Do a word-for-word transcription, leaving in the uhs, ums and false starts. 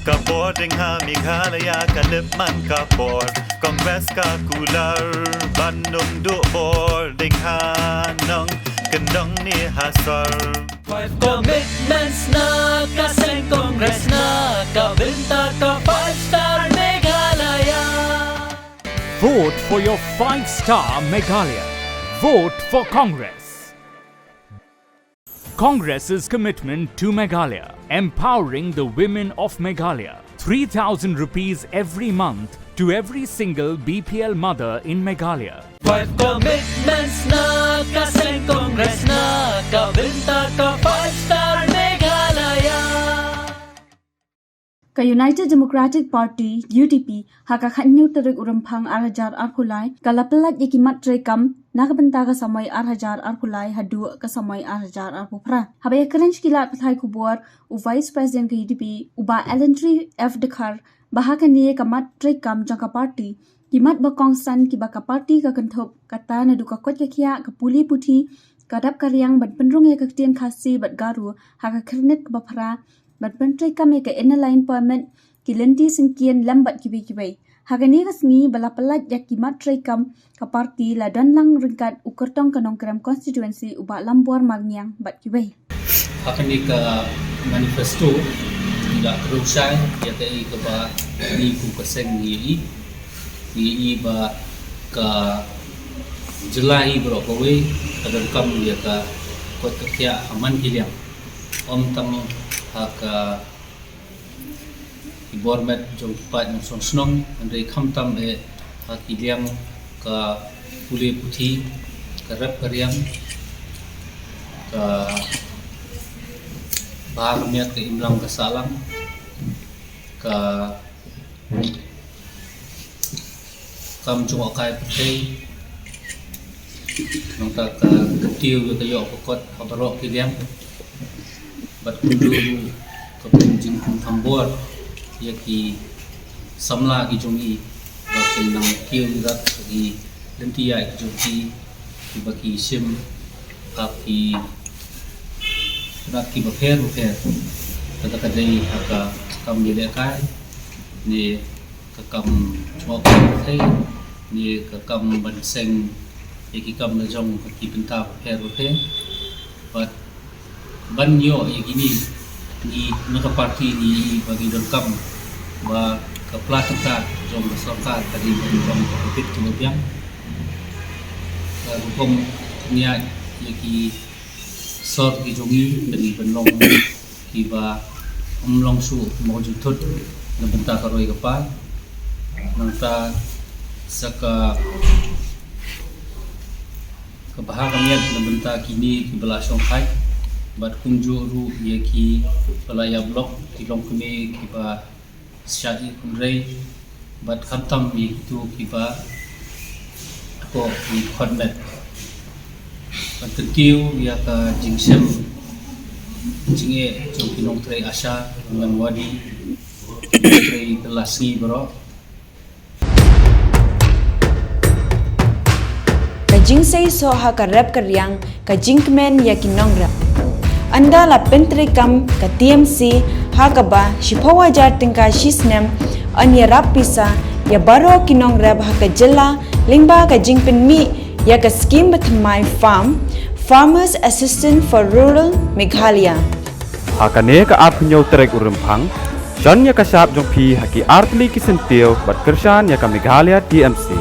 Ka bor ding ha Meghalaya ka lip man ka bor. Congress ka kular ban nung duh bor ding ha nong kendong ni ha sor. Five commitments na ka seng Congress na ka bynta ka five star Meghalaya. Vote for your five star Meghalaya. Vote for Congress. Congress's commitment to Meghalaya, empowering the women of Meghalaya. Three thousand rupees every month to every single B P L mother in Meghalaya. Five commitments na ka seng Congress na ka bynta ka five star Meghalaya. Ka United Democratic Party, U D P, ha ka khatnïew tarik u Rymphang ar hajar arphew lai, ka la pyllait ïa ki mat treikam, na ka bynta ka samoi ar hajar arphew lai, haduh ka samoi ar hajar arphew phra. Haba ïakren sha ki lad pathai khubor, u Vice President ka U D P, u Bah Allantry F Dkhar, ba ha kane ka mat treikam jong ka party, ki mat ba kongsan kiba ka party ka kynthup, kata naduh ka koit ka khiah, ka pule puthi, ka rep ka riang ban pynrung ïa ka ktien Khasi bad Garo, ha ka khyrnit kaba phra, ban pyntreikam ïa ka Inner Line Permit, ki lynti syngkien lem bad kiwei kiwei. Ha kane ka sngi ba la pyllait ïa ki mat treikam ka party la don lang ryngkat u kyrtong ka Nongkrem constituency u Bah Lambor Marngiang bad kiwei. Ha kane ka manifesto ngi la kdew shai ïa kaei kaba ngi kum ka seng ngi ïohi. Ngi ïohi ba ka jylla hi baroh kawei ka donkam ïa ka koit ka khiah ha man ki liang. Ym tang ha ka ki bor met jong ki paid nongshong shnong, hynrei khamtam eh ha ki liang ka pule puthi, ka rep ka riang, ka bha ka miat, ka imlang ka sahlang, ka kam jngohkai pyrthei, nangta ka kyntiew ïa ka ïoh ka kot ha baroh ki liang. Bad kumjuh ruh ka pynjingkynthambor ïa ki samla ki jong ngi ba kin nang kiew ïa ki lynti ïaid ki jong ki, kiba ki shim ha ki rat kiba pher bapher. Kata ka dei ha ka kam ïalehkai ne ka kam jngohkai pyrthei ne ka kam ban seng ïa ki kam la jong ha ki bynta bapher bapher. Bad ban ïoh ïa kine, ngi na ka party ngi ïohi ba ngi donkam ba ka pla tyngka jong ka sorkar ka dei ban long ka pynbeit kaba biang. Ka rukom pynïaid ïa ki sor ki jong ngi ka dei ban long kiba ym long shuh mawjud thut na bynta ka roi ka par. Nangta sa ka ka bha ka miat na bynta kine kiba la shongthait bad kumjuh ruh ïa kiba la ïa block, ki longkmie kiba shah ïa kynrei bad khamtam ïa kito kiba hakoh ïa ki khot met. Ban kyntiew ïa ka jingshem jingeh jong ki nongtrei ASHA, Anganwadi, nongtrei kylla sngi baroh. Ka jingseisoh ha ka rep ka riang, ka jingkmen ïa ki nongrep. Ynda la pyntreikam ka T M C ha kaba shiphew hajar tyngka shi snem, yn ïarap pisa ïa baroh ki nongrep ha ka jylla lyngba ka jingpynmih ïa ka skim bathymmai farm, Farmers Assistance for Rural Meghalaya. Ha kane ka arphew hynñiew tarik u Rymphang, shon ïa ka shap jong phi ha ki artylli ki syntiew bad kyrshan ïa ka Meghalaya T M C.